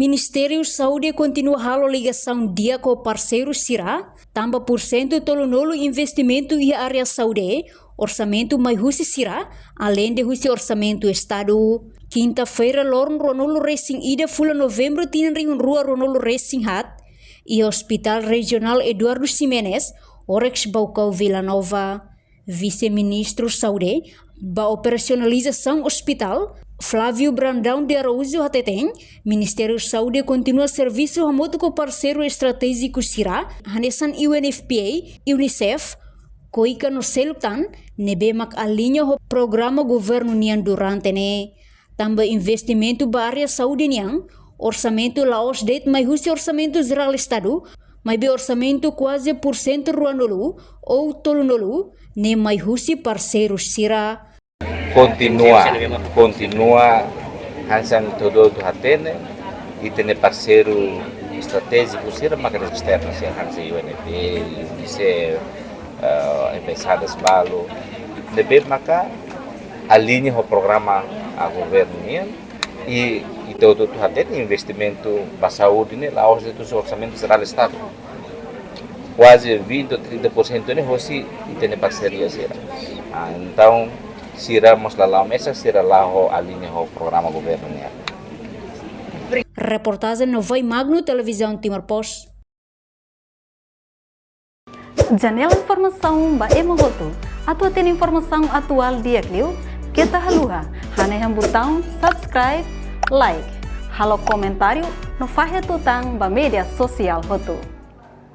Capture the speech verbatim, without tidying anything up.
Ministériu Saúde kontinua halo ligasaun di'ak ho parseiru sira, tanba pursentu tolunulu investimentu iha área saúde, orsamentu mai husi sira, aleinde husi orsamentu Estadu. Kinta-feira loron ruanulu resin ida fulan Novembru tinan rihun rua ruanulu resin haat, iha Hospital Rejionál Eduardo Ximenes, Orex Baucau Vila Nova. Vise-Ministru Saúde ba operasionalizasaun ospitál, Flávio Brandão de Araújo hateten, Ministériu Saúde kontinua servisu hamutuk ho parseiru estratéjiku sira, hanesan U N F P A, UNICEF, KOICA no seluk tan, ne'ebé mak aliña ho programa governu nian durante ne'e. Tanba investimentu ba área saúde nian, orsamentu la'ós de'it mai husi orsamentu jerál Estadu, maibé orsamentu kuaze pursentu ruanulu ou tolunulu ne'e mai husi parseiru sira. Kontinua, kontinua hanesan ita hotu hatene, ita-nia parseiru estratéjiku sira maka esternu sira hanesan U N D P, UNICEF, eh, embaixadas balu, ne'ebé maka aliña ho programa governu nian, i ita hotu hatene investimentu ba saúde ne'e la'ós de'it husi orsamentu jerál Estadu. Kuaze vinte ou trinta por cento ne'e hosi ita-nia parseria sira. Ah, entaun, sira mós la la'o mesak, sira la'o aliña ho programa governu nian. Reportajen Novai Magno, Televizaun Timor Post. Janela informasaun ba ema hotu. Atu hatene informasaun atuál di'ak liu, keta haluha hanehan butaun subscribe, like, halo komentáriu no fahe tutan ba média sosiál hotu.